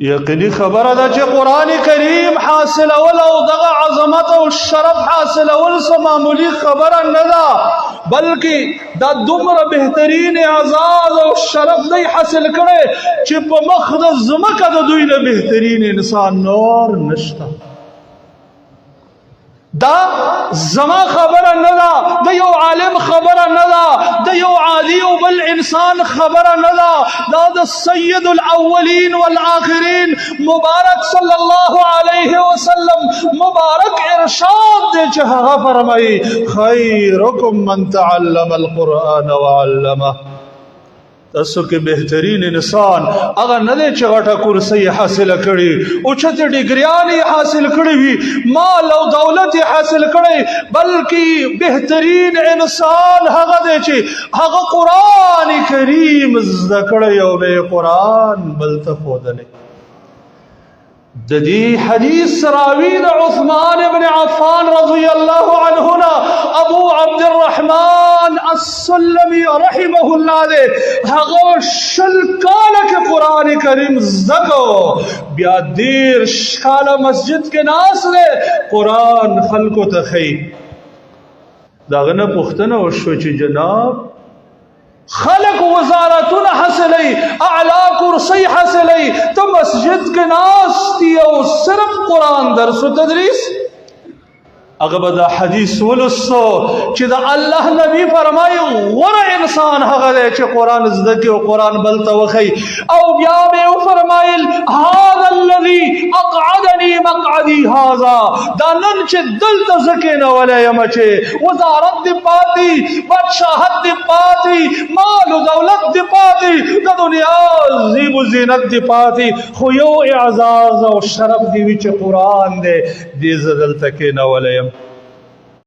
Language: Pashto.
یقیني خبره ده چې قران کریم حاصلول او دغه عظمت او شرف حاصلول څه معمولی خبره نه ده، بلکې دا دومره بهترین اعزاز او شرف دی حاصل کړي چې په مخ د زمکه د دوی نه بهترین انسان نور نشته. دا زما خبره نه ده، د یو عالم خبره نه ده، د یو عادي او بل انسان خبره نه ده، دا د سید الاولین والآخرین مبارک صلی الله علیه وسلم مبارک ارشاد دی چې هغه فرمایي خیرکم من تعلم القرآن وعلمه. تاسو کې بهترین انسان هغه نه دی چې غټه کرسي حاصله کړي او چته ډیګریان حاصل کړي وي، مال او دولت حاصل کړي، بلکې بهترین انسان هغه دی چې هغه قران کریم زده کړي او به قران بل ته ښودلی. د دې حدیث راوی د عثمان ابن عفان رضی الله عنه نه ابو عبد الرحمن السلمي رحمه الله دی، هغه 20 کاله کې قران کریم زده کو، بیا 30 کاله مسجد کې ناس دی قران خلکو ته ښیي. داغه نه پوښتنه وشوه چې جناب، خلق وزارتونه حاصلوي، اعلی کرسي حاصلوي، ته مسجد کې ناست یې او صرف قرآن درس و تدریس. هغه به دا حدیث ولوستو چې د الله نبی فرمایي غوره انسان هغه دی چې قرآن زده کړي او قرآن بل ته وښیي، او بیا به یې وفرمایل هذا الذي اقعدني مقعدي هذا، دا نن چې دلته زه کېنولی یم چې وزارت دې پاتې، بادشاهت دې پاتې، مال او دولت دې پاتې، د دنیا زیب و زینت دې پاتې، خو یو اعزاز او شرف دې وي چې قرآن دی، دې زه دلته کېنولی یم.